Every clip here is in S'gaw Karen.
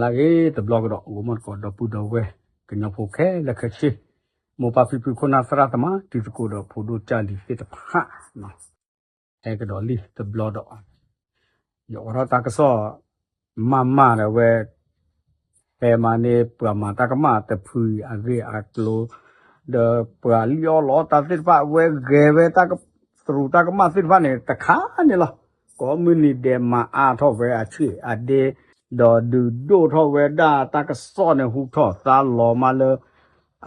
လၢအဂ့ၤတဘျီကဒီး ဂီၤမီၢ်တကိး ဒီပုၢ်ဒီဝဲၢ် ကညီဖိခဲလၢာ်ခဲဆ့ မိၢ်ပၢ်ဖံဖု ခိၣ်နၢ်သရၣ်သမါ တံၤသကိးဒီးဖိဒိၣ်ကၢ်လံၤသ့ၣ်တဖၣ် ဟဲကဒီးလံတဘျီဒီး ယအိးထီၣ်တၢ်ကစီၣ် မၤမၤဒီးဝဲ ဟဲမၤန့ၢ်ပှၤမၤတၢ်ကမၣ်တဖုအဂ့ၢ်အကျိၤ ဒီးပှၤလံၣ်အီၣ်လီအီၣ်တၢ်သ့ၣ်တဖၣ် အဝဲဂဲၤဝဲတၢ်က သရူးတၢ်ကမၣ်သ့ၣ်တဖၣ်န့ၣ် တခါန့ၣ်လီၤ. ကိးမုၢ်နံၤဒဲးမၤအါထီၣ်ဝဲအဆံးအဒ့ ဒီးဒုးဒိၣ်ထီၣ်ဝဲဒၣ်တၢ်ကစီၣ်န့ၣ် ဟူထီၣ်သါလီၤမးလၢ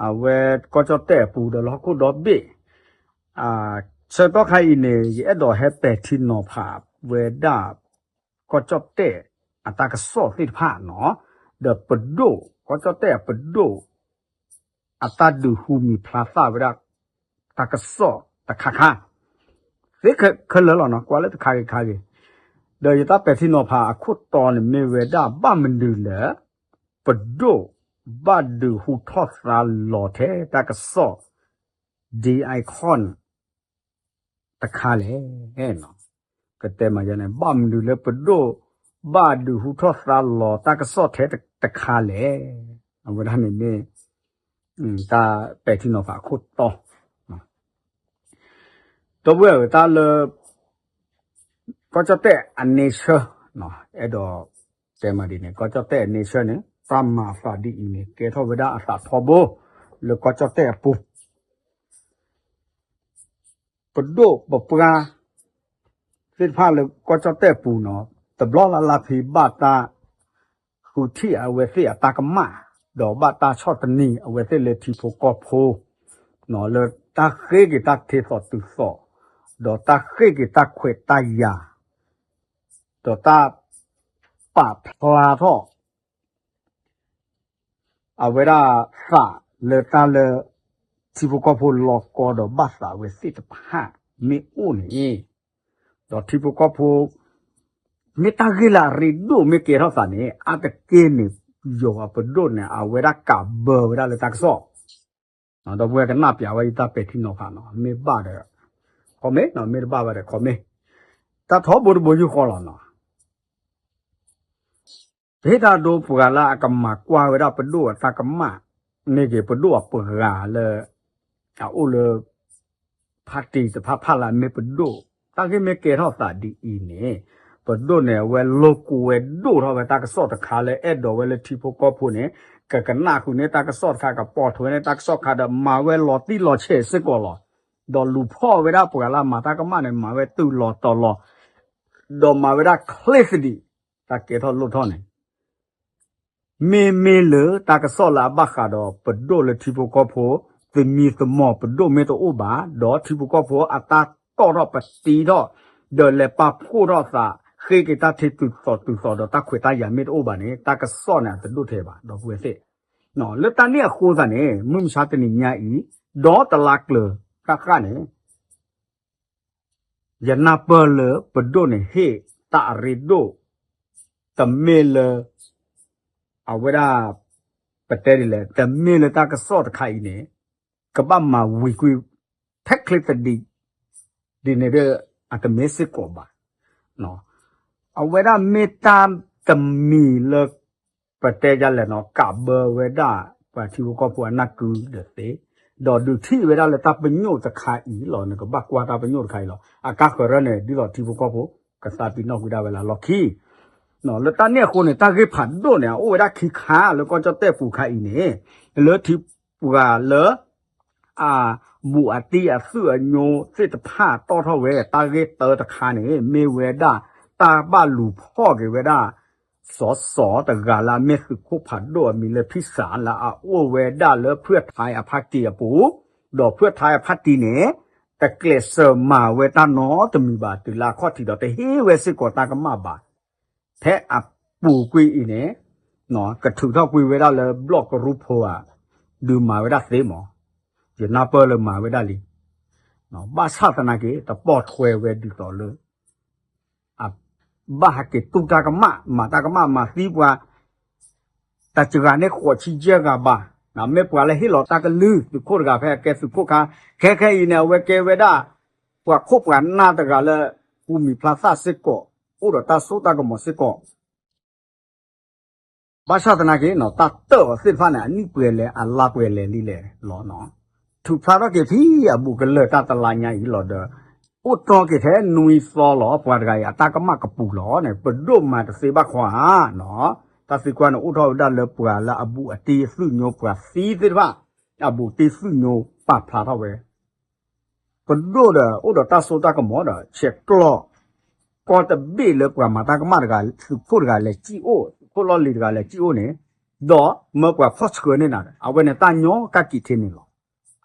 အဝဲကီၢ်ကၠီၣ်တဲၣ်အပူၤဒီးလၢဟီၣ်ခိၣ်ဒီဘ့ၣ် ဆၢကတီၢ်ခါအံၤန့ၣ် ယအဲၣ်ဒိးဟဲပဲာ်ထံနီၤဖးဝဲဒၣ် ကီၢ်ကၠီၣ်တဲၣ်အတၢ်ကစီၣ်သ့ၣ်တဖၣ်နီၤ, ဒီးပဒိၣ် ကီၢ်ကၠီၣ်တဲၣ်အပဒိၣ် အတၢ်ဒုးဟူမံၤဖျါသၣ်ဝဲဒၣ် တၢ်ကစီၣ်တခါခါ သ့ခဲလၢာ်လီၤနီၤ, ကွၢ်လၢတခါဂ့ၤခါဂ့ၤ, ဒီးယတၢ်ပဲာ်ထံနီၤဖးအခိၣ်တီန့ၣ်မ့ၢ်ဝဲဒၣ် ဘၣ်မနုၤလၢ ပဒိၣ် ဘၣ်ဒုးဟူထီၣ်သါလီၤထဲတၢ်ကစီၣ် ဒ် icon တခါလဲၣ်. ကတဲမၤယါန့ၣ် ဘၣ်မနုၤလၢပဒိၣ် ဘၣ်ဒုးဟူထီၣ်သါလီၤတၢ်ကစီၣ်ထဲတခါလဲၣ်. အဝဲဒၣ်န့ၣ်မ့ၢ် တၢ်ပဲာ်ထံနီၤဖးအခိၣ်တီ ဒီပုၢ်ဝဲၢ်တၢ်လၢ ကီၢ်ကၠီၣ်တဲၣ်အ nature အဲၣ်ဒိးတဲမးဒ်န့ၣ် ကီၢ်ကၠီၣ်တဲၣ်အ nature န့ၣ် တၢ်မၤအသးဒ်အံၤန့ၣ် ကဲထီၣ်ဝဲဒၣ်အသးထီဘိ လၢကီၢ်ကၠီၣ်တဲၣ်အပူၤ ပဒိၣ်ပပှၢ် သ့ၣ်တဖၣ်လၢကီၢ်ကၠီၣ်တဲၣ်ပူၤနီၤ တဘျီလၢ်လၢ်ဖဲဘၣ်တၢ် ဃုထံၣ်အဝဲသ့ၣ်အတၢ်ကမၣ်, ဒီးဘၣ်တၢ်ဆီၣ်သနံးအဝဲသ့ၣ်လၢထံဖိကီၢ်ဖိ လၢတၢ်ဃ့က့ၤတၢ်ထံသိးတုၤသိး, ဒီးတၢ်ဃ့က့ၤတၢ်ခွဲးတၢ်ယာ်, ဒီးတၢ်ပာ်ဖျါထီၣ် အဝဲဒၣ်သးလၢတၢ်လၢ ထံဖိကီၢ်ဖိလီၤကီဒီးဘၣ်သးဝဲသ့ၣ်တဖၣ်မ့ၢ်အိၣ်န့ၣ်, ဒီးထံဖိကီၢ်ဖိ မ့ၢ်တၢ်ဂ့ၢ်လၢအရ့ဒိၣ်မ့ၢ်ကဲထီၣ်သးန့ၣ် အါတက့ၢ်န့ၣ် ယိၤအပဒိၣ်န့ၣ် အဝဲဒၣ်ကးဘၢဝဲဒၣ်လၢတၢ်ကစီၣ် ဒီပုၢ်ဝဲၢ်ကနၣ်ပျးဝဲယတၢ်ပဲာ်ထံနီၤဖးနီၤ, မ့ၢ်ဘၣ်ဒီး comment နီၤ, မ့ၢ်တဘၣ်ဘၣ်ဒီး comment, တၢ်ထီဘိတဘိယူၢ်ဃီလီၤနီၤ. ပဟ့ၣ်တၢ်ဒိပှၤလၢအကမၤကွၢ်ဝဲဒၣ်ပဒိၣ်အတၢ်ကမၣ်, မ့ၢ်ဂ့ၤပဒိၣ်အပှၤလၢ အအိၣ်လၢ ဖါတံၢ်တဖၣ်ဖၣ်လၢအမ့ၢ်ပဒိၣ်, တၢ်ဂ့ၢ်မ့ၢ်ကဲထီၣ်သးဒ်အံၤန့ၣ်, ပဒိၣ်န့ၣ် အဝဲလိာ်ကွဲဒိၣ်ထီၣ်ဝဲတၢ်ကစီၣ်တခါလၢအဲၣ်ဒိးဝဲလၢထံဖိကီၢ်ဖိန့ၣ် ကကနၣ်ဃုာ်န့ၢ်တၢ်ကစီၣ်တခါ ကပိာ်ထွဲန့ၢ်တၢ်ကစီၣ်တခါဒီး မၤဝဲလီၤတံၢ်လီၤဆဲးစ့ၢ်ကီးလီၤ. ဒီးလူၤဖီၣ်ဝဲဒၣ်ပှၤလၢအမၤတၢ်ကမၣ်န့ၣ် မၤဝဲတုၤလီၤတီၤလီၤ, ဒီးမၤဝဲဒၣ်ချ့သဒံး တၢ်ကဲထီၣ်လိၣ်ထီၣ်န့ၣ် မ့မ့ၢ်လၢတၢ်ကစီၣ်လၢအဘၣ်ဃးဒီးပဒိၣ်လၢထံဖိကီၢ်ဖိ သမံသမိးပဒိၣ်မ့ၢ်တအိၣ်ဘၣ်, ဒီးထံဖိကီၢ်ဖိအတၢ်တီၣ်ထီၣ်ပတံထီၣ် ဒီးလဲၤပာ်ဖှိၣ်ထီၣ်သး ဃ့က့ၤတၢ်ထံတုၤသိးတုၤသိးဒီးတၢ်ခွဲးတၢ်ယာ်မ့ၢ်တအိၣ်ဘၣ်န့ၣ် တၢ်ကစီၣ်န့ၣ် အတဒိၣ်ထဲဘၣ် ဒီပုၢ်ဝဲၢ်သ့ၣ်. လၢတၢ်န့ၣ်အဃိသတးန့ၣ် မုၢ်မဆါတနံၤညါအံၤ ဒီးတလါကျၢၤဃၣ်ဃၣ်န့ၣ် ယနၢ်ပၢၢ်လၢပဒိၣ်န့ၣ်ဟ့ၣ်တၢ်အရ့ဒိၣ်, တမ့ၢ်လၢ အဝဲဒၣ် ပတဲဒ်လဲၣ်, တမ့ၢ်လၢတၢ်ကစီၣ်တခါအံၤန့ၣ် ကဘၣ်မၤဝံၤကွံာ် ထဲချ့သဒံး ဒ်န့ၣ်ဒီး အတမ့ၢ်စ့ၢ်ကီးဘၣ်. အဝဲဒၣ်မ့ၢ်တၢ်တမံၤလၢ ပတဲဒ်လဲၣ်နီၤ ကးဘၢဝဲဒၣ် ပှၤထံဖိကီၢ်ဖိအနၢ်ကုဒီးသ့, ဒီးဒုးထံၣ်ဝဲဒၣ်လၢတၢ်ပညိၣ်တခါအံၤလီၤ, နကဘၣ်ကွၢ်တၢ်ပညိၣ်တခါအံၤလီၤ. အကါဃၢၤရၢန့ၣ် ဒ်သိးထံဖိကီၢ်ဖိ ကသးပ့ၤနီၣ်ကွံာ်ဒၣ်ဝဲလၢလီၢ်ခံ လၢတၢ်န့ၣ်အဃိန့ၣ် တၢ်ဂ့ၢ်ဖးဒိၣ်န့ၣ် အအိၣ်ဝဲဒၣ်ခံခါလၢကီၢ်ကၠီၣ်တဲၣ်ပူၤခါအံၤန့ၣ်, လၢထံပှၤလၢ အဘူးအတံၢ်အသုးအညိသ့ၣ်တဖၣ်တီၣ်ထီၣ်ဝဲ တၢ်ဂ့ၢ်တၢတခါန့ၣ် မ့ၢ်ဝဲဒၣ် တၢ်ဘၣ်လူၤဖီၣ်က့ၤဝဲဒၣ် စီၤစီၤတဂၤလၢအမ့ၢ်သုးခိၣ်ဖးဒိၣ်အမံၤလၢဖံစၢ်လၢအအိၣ်ဝဲဒၣ်လၢဖုၣ်ထါအဖါတံၢ်အပူၤ, ဒီးဖုၣ်ထါအဖါတံၢ်န့ၣ် တကျဲးစၢးမၤဝဲတၢ်နီတမံၤဘၣ် တုၤလၢအခီၣ်ထံးဒီးတဟ့ၣ်ဝဲစ့ၢ်ကီးတၢ်ကမၣ်ဘၣ် ဖဲအပူၤကွံာ်အံၤန့ၣ် ကထုးထီၣ်ကွံာ်ဝဲဒၣ်လၢဘျီၣ်ကရူၢ်ဖိဧါ, ဒုးမၤဝဲဒၣ်သ့မး, ယနၢ်ပၢၢ်လၢမၤဝဲဒၣ်လံ. ဘၣ်ဆၣ်သနာ်က့ တပိာ်ထွဲဝဲဒ်သိးလၢ အဘၣ်ဟဲက့ၤတူၢ်တၢ်ကမၣ် မၤတၢ်ကမၣ်မၤသံပှၤ တစှၤန့ၢ်ဃိးဆံယဲၢ်ဂၤဘၣ်. မ့ၢ်ပှၤလၢဟ့ၣ်လီၤတၢ်ကလုၢ်သုးခိၣ်တဂၤဖဲအကဲသုးခိၣ်ခါ, ခဲခဲအံၤန့ၣ် အဝဲကဲဝဲဒၣ် ပှၤခိၣ်ပှၤနၢ်တဂၤလၢ ပူၤမံၤဖျါသၣ်စ့ၢ်ကီး အိၣ်ဒီးတၢ်စိတၢ်ကမီၤစ့ၢ်ကီး ဘၣ်ဆၣ်သနာ်က့နီၤ တၢ်တၢၣ်အီၤသ့ၣ်တဖၣ်န့ၣ် အနံၣ်ပှဲၤလဲၣ် အလါပှဲၤလဲၣ်လံလဲၣ်လီၤနီၤ. ထုးဖျါထီၣ်က့ၤဖဲအဘူးကလၢာ်တၢ်တလါညါအံၤလီၤဒီး အိၣ်တီၢ်က့ၤထဲနွံသီလီၤ. ပှၤတဂၤအံၤ အတၢ်ကမၣ်ကပူၤလီၤန့ၣ် ပဒိၣ်မၤတသ့ဘၣ်ခွါဧါနီၤ. တၢ်သံကွၢ်န့ၣ် အိၣ်ထီၣ်ဝဲဒၣ်လၢပှၤလၢအဘူးအတံၢ်သုးညိ ပှၤသံသ့ၣ်တဖၣ် အဘူးတံၢ်သုးညိ ပာ်ဖျါထီၣ်ဝဲ ပဒိၣ်ဒီး အိၣ်ဒီးတၢ်စိတၢ်ကမီၤဒီး ဆဲးကျိး ကီၢ်တဘ့ၣ်လၢပှၤမၤတၢ်ကမၣ်တဂၤ သုးခိၣ်တဂၤလဲၤစံၣ်အိၣ် သုးခိၣ်လီၢ်လံၤတဂၤလဲၤစံၣ်အိၣ်န့ၣ် ဒီးမၢပှၤဖီၣ်ဆှၢန့ၢ်နၤဒီး အဝဲန့ၣ်တၢ်ညီကၢ်ကံးထံန့ၣ်လီၤ.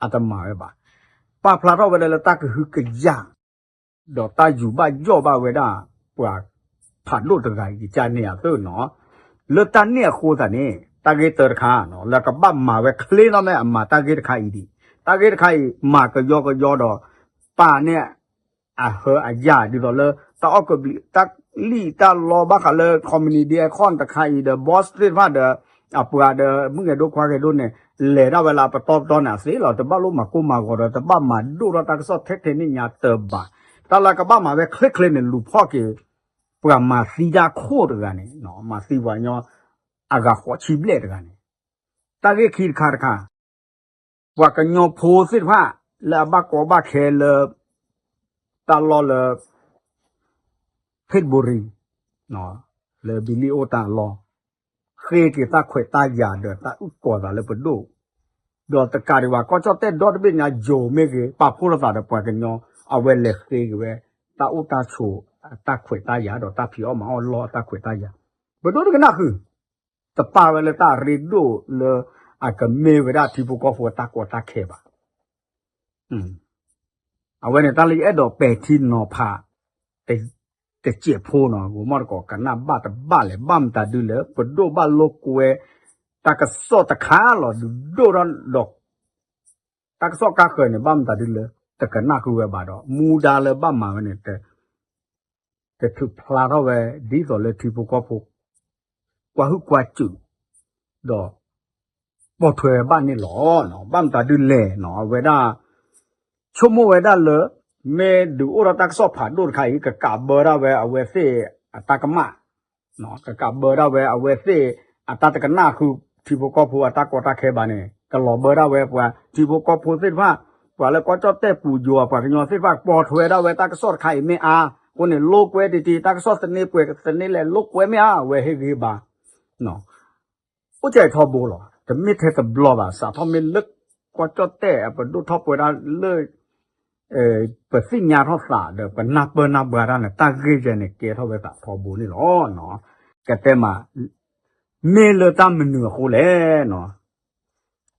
အတမၤဝဲဘၣ်. ပာ်ဖျါထီၣ်ဝဲဒၣ်လၢတၢ်ကဟုကယာ် ဒီးတၢ်ယူၤဘၣ်ယီၣ်ဘၣ်ဝဲဒၣ် ပှၤဖးဒိၣ်တဂၤအံၤ ကစၢ်န့ၣ်အသိးနီၤ. လၢတၢ်န့ၣ်အဃိသတးန့ၣ် တၢ်ဂ့ၢ်တၢတခါနီၤ လၢကဘၣ်မၤဝဲချ့နီၤ မ့ၢ်အမၤတၢ်ဂ့ၢ်တခါအံၤဒံး တၢ်ဂ့ၢ်တခါအံၤ မၤကယီကယီဒီး ပာ်န့ၢ် အဟၢအယာ် ဒ်သိးလၢ တၢ်အီၣ်ကဘျံး တၢ်လံၣ်တၢ်လီဘၣ်ဃးလၢ community account တခါအံၤဒီး boss သ့ၣ်တဖၣ်ဒီး အပှၤဒီး မုၣ်ဂဲၤဒိၣ်ခွါဂဲၤဒိၣ်န့ၣ် လဲၤဒၣ်ဝဲလၢအပတီၢ်ပတီၢ်န့ၣ် အသ့လီၤ. တဘၣ်လိၣ်မၤကိၢ်မၤဂီၤဒီး တဘၣ်မၤဒိၣ်ထီၣ်တၢ်ကစီၣ်ထဲထဲန့ၣ်ညါတဘၣ်. တၢ်လၢကဘၣ်မၤဝဲချ့ချ့န့ၣ် လူၤဖီၣ်က့ၤ ပှၤမၤသံတၢ်ခိၣ်တဂၤန့ၣ် မၤသံပှၤကညီ အဂၤဃိးဆံဘျဲၣ်တဂၤန့ၣ် တၢ်ဂ့ၢ်ခံတခါတခါ ပှၤကညီဖိသ့ၣ်တဖၣ် လၢအဘၣ်ကီဘၣ်ခဲလၢ တၢ်လီၢ်လၢ ဖ့ၣ်ဘူရံၤ လၢဘံလံၣ်အိၣ်တၢ်အလီၢ် ဃ့က့ၤတၢ်ခွဲးတၢ်ယာ်ဒီးတၢ်အုၣ်ကီၤသးလၢပဒိၣ်, ဒီးတကးဒံးဘၣ် ကီၢ်ကၠီၣ်တဲၣ်ဒီတဘ့ၣ်ညါ ယိၤမ့ၢ်ဂ့ၤ ပာ်ဖှိၣ်လိာ်သးဒီးပှၤကညီ အဝဲလဲၤဃ့က့ၤဝဲ တၢ်အိၣ်တၢ်ဆိးအတၢ်ခွဲးတၢ်ယာ် ဒီးတၢ်ဖံးအီၣ်မၤအီၣ်လီၢ်အတၢ်ခွဲးတၢ်ယာ်, ပဒိၣ်တကနၣ်ဃုာ် တပာ်ဝဲလၢတၢ်အရ့ဒိၣ်လၢ အကမ့ၢ်ဝဲဒၣ်ထံဖိကီၢ်ဖိအတၢ်ကီတၢ်ခဲဘၣ်. အဝဲန့ၣ် တၢ်လၢယအဲၣ်ဒိးပဲာ်ထံနီၤဖး တစဲးဖိနီၤ ဂီၤမီၢ်တကိး ကနၣ်ဘၣ်တဘၣ်လဲၣ် ဘၣ်မတၤဒုလဲၣ် ပဒိၣ်ဘၣ်လိာ်ကွဲ တၢ်ကစီၣ်တခါလီၤ ဒုးဒိၣ်ထီၣ်ဒီး တၢ်ကစီၣ်ကါဃၢၤန့ၣ် ဘၣ်မတၤဒုလဲၣ် တကနၣ်ဃုာ်ဝဲဘၣ်ဒီး မူဒါလၢဘၣ်မၤဝဲန့ၣ် တထုးဖျါထီၣ်ဝဲ ဒ်သိးလၢထံဖိကီၢ်ဖိ ကွၢ်ဟုၣ်ကွၢ်စူၣ် ဒီး ပိာ်ထွဲဘၣ်န့ၣ်လီၤ. ဘၣ်မတၤဒုလဲၣ်နီၤ အဝဲဒၣ် ဆိကမိၣ်ဝဲဒၣ်လၢ မ့ၢ်ဒုးအိၣ်ထီၣ်တၢ်ကစီၣ်ဖးဒိၣ်တခါအံၤ ကကးဘၢဒၣ်ဝဲအဝဲသ့ၣ်အတၢ်ကမၣ် ကကးဘၢဒၣ်ဝဲအဝဲသ့ၣ် အတၢ်တကနၣ်ဃုာ် ထံဖိကီၢ်ဖိအတၢ်ကီတၢ်ခဲဘၣ်န့ၣ် ကလီၤဘၢဒၣ်ဝဲပှၤထံဖိကီၢ်ဖိသ့ၣ်တဖၣ် ပှၤလၢကီၢ်ကၠီၣ်တဲၣ်ပူၤယိၤ ပှၤကညီသ့ၣ်တဖၣ် ပိာ်ထွဲဒၣ်ဝဲတၢ်ကစီၣ်တခါအံၤမ့ၢ်အါ အဃိန့ၣ် လိာ်ကွဲတ့ၢ်တ့ၢ် တၢ်ကစီၣ်သန့ပှဲၤသန့လဲၣ် လိာ်ကွဲမ့ၢ်အါ အဝဲဟ့ၣ်ဂ့ၤဘၣ် အိၣ်ကဲထီဘိလီၤ. တမ့ၢ်ထဲတဘျီဘၣ် စးထီၣ်မ့ၢ်လၢကီၢ်ကၠီၣ်တဲၣ်အပဒိၣ်ထီၣ်ပှဲၤဒၣ်လၢ ပသ့ၣ်ညါထီၣ်သးဒီး ပနၢ်ပၢၢ်နၢ်ဘှါတၢ်န့ၣ် တၢ်ဂ့ၢ်ယဲန့ၣ် ကဲထီၣ်ဝဲသးထီဘိန့ၣ်လီၤ. ကတဲမး မ့ၢ်လၢတၢ်မနုၤအဃိလဲၣ်နီၤ.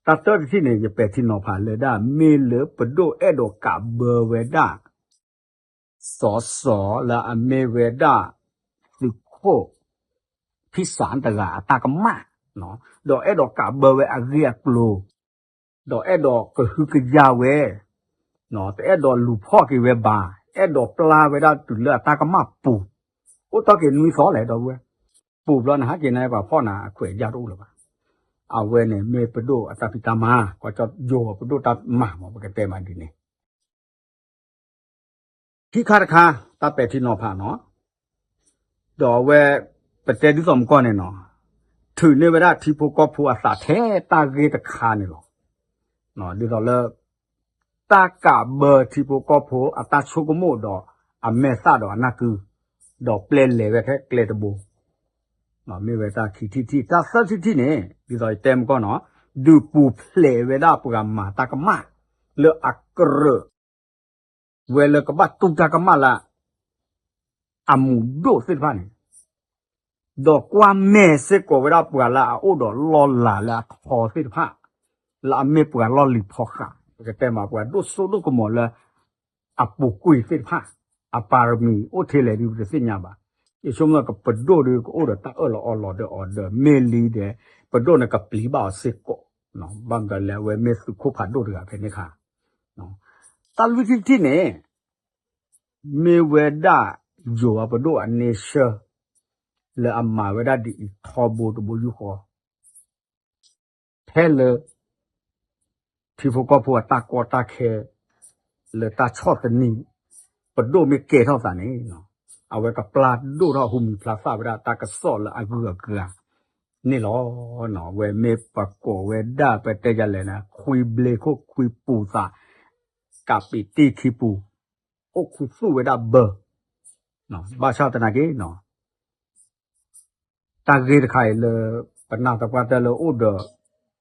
တၢ်တၢတထံၣ်န့ၣ် ယပဲာ်ထံနီၤဖးလၢဒၣ် မ့ၢ်လၢပဒိၣ်အဲၣ်ဒိးကးဘၢဝဲဒၣ် စီၤစီၤလၢအမ့ၢ်ဝဲဒၣ် သုးခိၣ် ဖံစၣ်တဂၤအတၢ်ကမၣ်, ဒီးအဲၣ်ဒိးကးဘၢဝဲအဂ့ၢ်အကျိၤ, ဒီးအဲၣ်ဒိးကဟုကယာ်ဝဲ, တအဲၣ်ဒိးလူၤဖီၣ်က့ၤဝဲဘၣ်, အဲၣ်ဒိးပျၢ်ဝဲဒၣ်တုၤလၢအတၢ်ကမၣ်ပူၤ, အိၣ်တီၢ်က့ၤနွံသီလဲၣ် ဒီပုၢ်ဝဲၢ်, ပူၤဘျီန့ၣ် ဟဲက့ၤန့ၣ်ပှၤဖီၣ်နၤအခွဲးအယာ်တအိၣ်လၢၤဘၣ်. အဝဲန့ၣ်မ့ၢ်ပဒိၣ်အတၢ်ဖံးတၢ်မၤ, ကီၢ်ကၠီၣ်ယိၤပဒိၣ်တၢ်မၤမ့ၢ်ပကတဲမးဒ်န့ၣ် ခံခါတခါ တၢ်ပဲာ်ထံနီၤဖးနီၤ, ဒီးအဝဲ ပတဲဒ်သိးမုၢ်ကီၢ်န့ၣ်နီၤ, ထုးန့ၢ်ဝဲဒၣ်ထံဖိကီၢ်ဖိအသးထဲတၢ်ဂ့ၢ်တခါန့ၣ်လီၤ. ဒ်သိးလၢ တၢ်ကးဘၢထံဖိကီၢ်ဖိအတၢ်ဆိကမိၣ်ဒီး အမဲာ်သၣ်ဒီးအနၢ်ကု, ဒီးပျဲလဲၤဝဲဖဲကျဲတဘိ မ့ၢ်ဝဲတၢ်ခံထံၣ်ထံၣ်, တၢ်သၢထံၣ်ထံၣ်န့ၣ် ဒ်သိးယတဲမုၢ်ကီၢ်နီၤ, ဒုးပူၤဖျဲးဝဲဒၣ်ပှၤမၤတၢ်ကမၣ် လၢအကြၢး ဝဲလၢကဘၣ်တူၢ်တၢ်ကမၣ်လၢ အမူးဒိၣ်သ့ၣ်တဖၣ်န့ၣ်, ဒီးကွၢ်မဲာ်စ့ၢ်ကီးဝဲဒၣ်ပှၤလၢအအိၣ်ဒီးလီၢ်လၤလၢအထီသ့ၣ်တဖၣ်, လၢအမ့ၢ်ပှၤလီၢ်လံၤဖီဃး, ပကတဲမးပှၤဒိၣ်စိဒိၣ်ကမီၤလၢ အပူၤကွံာ်သ့ၣ်တဖၣ်, အပါရမံၤအိၣ်ထဲလဲၣ်ဒ်ပတသ့ၣ်ညါဘၣ်. ယဆိကမိၣ်ကပဒိၣ်ဒီးကအိၣ်ဒီးတၢ်အၢၣ်လီၤအီလီၤဒီးအီၤဒီး မ့ၢ်လံဒီး ပဒိၣ်န့ၣ်ကပျံၤဘၣ်အီၤစ့ၢ်ကီး, ဘၣ်မတၤလဲၣ် အဝဲမ့ၢ်သုးခိၣ်ဖးဒိၣ်တဂၤဖဲန့ၣ်အခါ တၢ်လွံၢ်ထံၣ်တထံၣ်န့ၣ် မ့ၢ်ဝဲဒၣ် ယိၤအပဒိၣ်အန့ဆၢ လၢအမၤဝဲဒၣ်ဒ်အံၤထီဘိတဘိယူၢ်ဃီ ထဲလၢ ထံဖိကီၢ်ဖိအတၢ်ကီတၢ်ခဲ လၢတၢ်ဆီၣ်သနံး ပဒိၣ်မ့ၢ်ကဲထီၣ်သးန့ၣ် အဝဲကပျၢ်ဒိၣ်ထီၣ်ဟူမံၤဖျါသၣ်ဝဲဒၣ်တၢ်ကစီၣ်လၢအဂုၤအဂၤ န့ၣ်လီၤ. ဝဲမ့ၢ်ပကိးဝဲဒၣ် ပတဲယလဲၣ်န့ၣ် ခွံဘျ့ခိၣ်ခွံပူၤသး ကးပ့းတ့ၢ်ခံပူၤ အိၣ်ခူသူၣ်ဝဲဒၣ်ဘၢ ဘၣ်ဆၣ်သနာ်က့ တၢ်ဂ့ၢ်တခါအံၤလၢ ပနာ်သပှၢ်တၢၢ်လၢအိၣ်ဒီး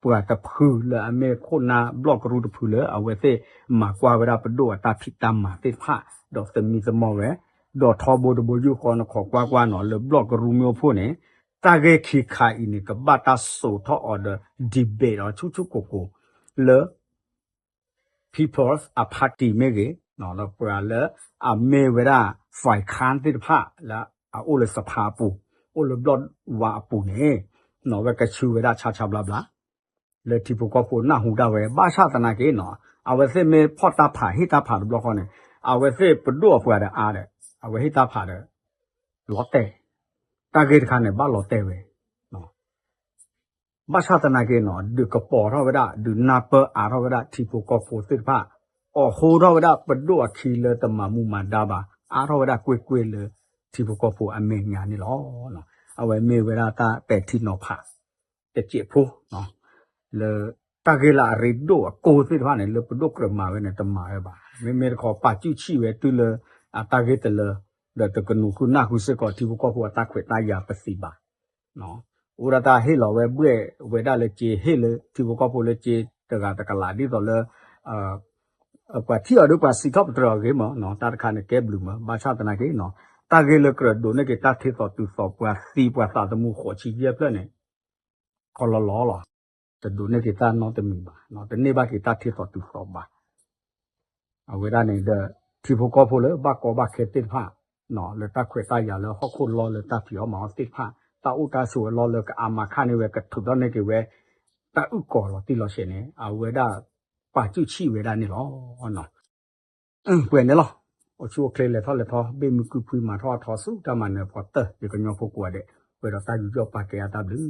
ပှၤတဖုလၢအမ့ၢ်ခိၣ်နၢ်ဘျီၣ်ကရူၢ်တဖုလၢ အဝဲသ့ၣ်မၤကွၢ်ဝဲဒၣ်ပဒိၣ်အတၢ်ဖံးတၢ်မၤသ့ၣ်တဖၣ် ဒီးသမံသမိးဝဲ ဒီးထီဘိတဘိယူၢ်ဃီနခိးကွၢ်ကွၢ်နီၤ လၢဘျီၣ်ကရူၢ်မ့ၢ်အိၣ်ဖှိၣ်န့ၣ် တၢ်ဂ့ၢ်ခံခါအံၤန့ၣ် ကဘၣ်တၢ်စိာ်ထီၣ်အီၤဒီး debate အီၤဆူၣ်ဆူၣ်ကိၢ်ကိၢ် လၢ People's အ party မ့ၢ်ဂ့ၤ ဒီးပှၤလၢအမ့ၢ်ဝဲဒၣ် ဖဲခၣ်သ့ၣ်တဖၣ် လၢအအိၣ်လၢစဖါအပူၤ အိၣ်လၢဘျီၣ်ဝါအပူၤန့ၣ် နီၤဝဲကဆူဝဲဒၣ်ဆါဆါဘျါဘျါ လၢထံဖိကီၢ်ဖိနၢ်ဟူဒၣ်ဝဲ ဘၣ်ဆၣ်သနာ်က့နီၤ အဝဲသ့ၣ်မ့ၢ်ဖီၣ်တၢ်ဖးဟ့ၣ်တၢ်ဖးတဘျီဃီန့ၣ် အဝဲသ့ၣ်ပဒိၣ်အပှၤဒီးအါဒီး အဝဲဟ့ၣ်တၢ်ဖးဒီး လီၤတဲာ် တၢ်ဂ့ၢ်တခါန့ၣ် ဘၣ်လီၤတဲာ်ဝဲ ဘၣ်ဆၣ်သနာ်က့နီၤ ဒုးကပီၤထီၣ်ဝဲဒၣ် ဒုးနၢ်ပၢၢ်အါထီၣ်ဝဲဒၣ်ထံဖိကီၢ်ဖိသ့ၣ်တဖၣ် အီၣ်ဟိထီၣ်ဝဲဒၣ်ပဒိၣ်အခံလၢတမၤမူမၤဒါဘၣ် အါထီၣ်ဝဲဒၣ်ကွ့ၢ်ကွ့ၢ်လၢထံဖိကီၢ်ဖိအမဲာ်ညါန့ၣ်လီၤ. အဝဲမ့ၢ်ဝဲဒၣ်တၢ်ပဲာ်ထံနီၤဖး တစဲးဖိ လၢတၢ်ဂ့ၢ်လၢအရ့ဒိၣ်အကိၢ်သ့ၣ်တဖၣ်န့ၣ် လၢပဒိၣ်ကြၢးမၤဝဲန့ၣ် တမၤဝဲဘၣ်. မ့မ့ၢ်တခီပာ်စုၣ်ဆံၣ်ဝဲတုၤလၢအတၢ်ဂ့ၢ်တလၢ ဒီးတကနူၤဃုနၢ်ဃုစ့ၢ်ကီးထံဖိကီၢ်ဖိအတၢ်ခွဲးတၢ်ယာ်ပသံးဘၣ်. အိၣ်ဒၣ်တၢ်ဟ့ၣ်လီၤဝဲဘှဲၣ်ဝဲဒၣ်လၢက့ ဟ့ၣ်လၢထံဖိကီၢ်ဖိလၢက့တဂၤတကလး ဒ်သိးလၢ ပှၤထံၣ်အီၤဒီးပှၤစံးထီၣ်ပတြၢၤအီၤဂ့ၤမး တၢ်တခါန့ၣ်ကဲဘျုးမး ဘၣ်ဆၣ်သနာ်က့နီၤ တၢ်ဂ့ၢ်လၢကြၢးဒိးန့ၢ်က့ၤတၢ်ထံသိးတုၤသိးပှၤသံပှၤသးသမူဃိးဆံယဲၢ်ဖျၢၣ်န့ၣ် ခီလီၤလီၤလီၤ တဒိးန့ၢ်က့ၤတၢ်နီတမံၤဘၣ် တန့ၢ်ဘၣ်က့ၤတၢ်ထံသိးတုၤသိးဘၣ်. အဝဲဒၣ်န့ၣ်ဒီး ထံဖိကီၢ်ဖိလၢဘၣ်ကီဘၣ်ခဲသ့ၣ်တဖၣ် လၢတၢ်ခွဲးတၢ်ယာ်လၢဟီၣ်ခိၣ်လီၢ်လၢတၢ်ဖံးအီၣ်မၤအီၣ်သ့ၣ်တဖၣ် တၢ်အိၣ်တၢ်ဆိးအလီၢ်လၢကအါမးခါန့ၣ်ဝဲ ကထုးထီၣ်န့ၢ်က့ၤဝဲ တၢ်အုၣ်ကီၤလီၤတံၢ်လီၤဆဲးန့ၣ် အဝဲဒၣ်ပာ်စုၣ်ဆံၣ်ဝဲဒၣ်န့ၣ်လီၤ. ပှဲၤန့ၣ်လီၤ. အိၣ်ဆူၣ်အိၣ်ချ့လဲၤထီၣ်လဲၤထီ ဘ့ၣ်မုၢ်ကုၢ်ဖှံမၤထီၣ်အထီဆူတၢ်မၤနၢၤဖီတၢၢ် ယကညီဖိကိးဂၤဒဲး ပှဲၤဒီးတၢ်ယူးယီၣ်ပာ်ကဲအတၢ်ဘျုး